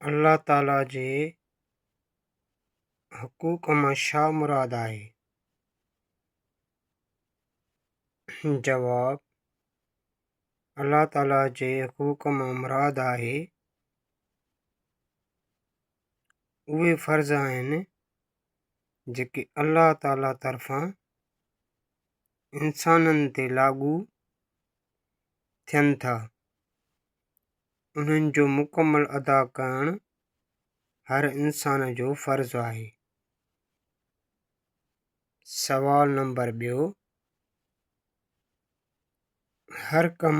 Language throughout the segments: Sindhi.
الله تعاليٰ جي حقوق مان ڇا مراد آهي؟ جواب، الله تعاليٰ جي حقوق مان مراد آهي اهي فرض آهن جيڪي الله تعاليٰ طرفان انسانن تي لاڳو ٿين ٿا. انهن جو مڪمل ادا ڪرڻ هر انسان جو فرض آهي. سوال نمبر ٻيو، هر ڪم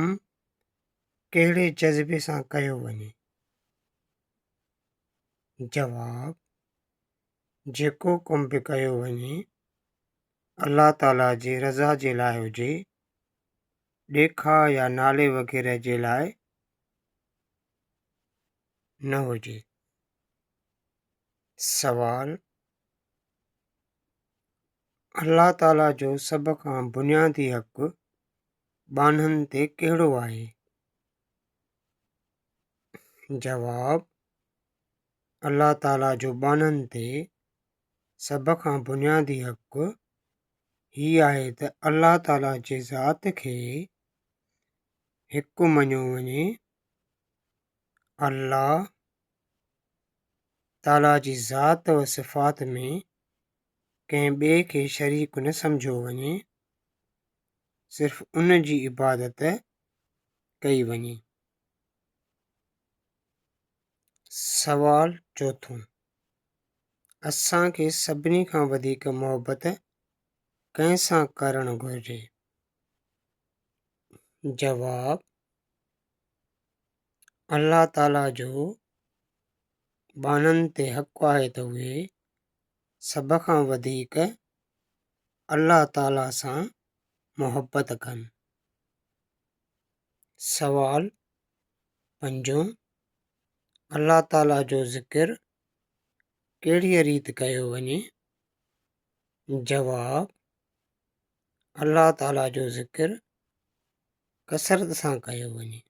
ڪهڙي جذبي سان ڪيو وڃي؟ جواب، جيڪو ڪم به ڪيو وڃي الله تعاليٰ جي رضا جي لاء هجي، ڏيکاء يا نالي وغيره جي لاء نه هجي. سوال، الله تعاليٰ جو سڀ کان بنيادي حق ٻانهن تي ڪهڙو آهي؟ جواب، الله تعاليٰ جو ٻانهن تي سڀ کان بنيادي حق هي آهي ته الله تعاليٰ جي ذات کي هڪ مڃيو وڃي، الله تعاليٰ جي ذات و صفات ۾ ڪنهن ٻئي کي شريڪ نه سمجهيو وڃي، صرف ان جي عبادت ڪئي وڃي. سوال چوٿون، اسان کي سڀني کان وڌيڪ محبت ڪنهن سان ڪرڻ گهرجي؟ جواب، الله تعاليٰ جو ٻانهن تي حق آهي ته اهي سڀ کان وڌيڪ الله تعاليٰ سان محبت ڪن. سوال پنجون، الله تعاليٰ جو ذڪر ڪهڙيء ريت ڪيو وڃي؟ جواب، الله تعاليٰ جو ذڪر ڪثرت سان ڪيو وڃي.